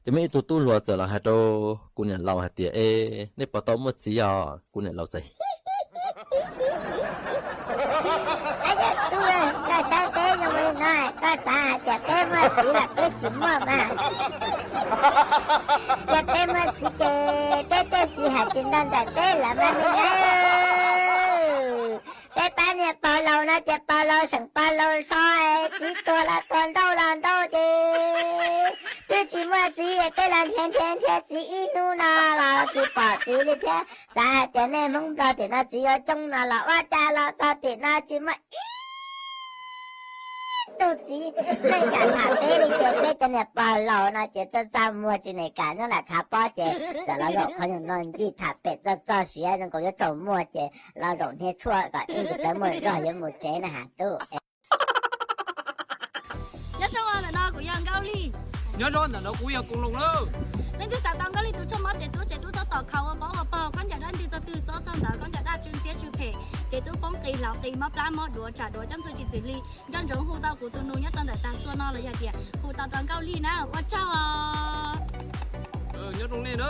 Ces muaj ib tug tub hluas txawm los hais rau kuv niam laus hais tias, Es nej puas tau muaj txiv os? Kuv niam laus txawm, Ab, yog tub, koj saib peb zoo li no, koj xav hais tias peb muaj txiv los peb tsis muaj mas. Yog peb muaj txiv ces peb tej txiv hais tsis nrog nraim peb lawm mas me nyuam. Peb pab niag pog laus no ces pog laus seem pog laus so, txiv tuag los tuag, nrauj los nrauj ces twb tsis muaj txiv, peb los nrhiav nrhiav nrhiav txiv ib hnub no los tsis pom txiv li thiab. Xav hais tias nej Hmoob Nplog tim no txiv yuav coob no los ua cas los txog tim no tsis muaj ib tug txiv neej kam tham peb li ces peb cov niag pog laus no ces txaj txaj muag tsis neem kam nyob nram tshav pob ces txawm los zaum qhov nyuag no ncig tham pem txog txog siav zoo nkaus yuav tsaus muag ces los zaum hnia tshuaj kom ib ntsis tawv muaj zog yuav mus tsev na has tub. Nyob zoo, ntawm no kuv yog Nkauj Lig. Nyob zoo, ntawm no kuv yog Koos Loos lauj. Leej twg xav tau Nkauj Lig tus tshuaj mob tsev tub, tsev tub txhob tom khaus ua paub ua pog, khaub ncaws daj nti txog twg txob txog ntawd, khaub ncaws daj tsw ntxhiab tsw phem, tsev tub poob qis hlaus qis mob plab mob duav tsam duav coj ntxuj tsis txwm hli, nco ntsoov hu tau kuv tus nus nyob rau ntawm tag txua no los yog tias hu tau rau Nkauj Lig na, ua tsaug os. Nyob zoo nej na.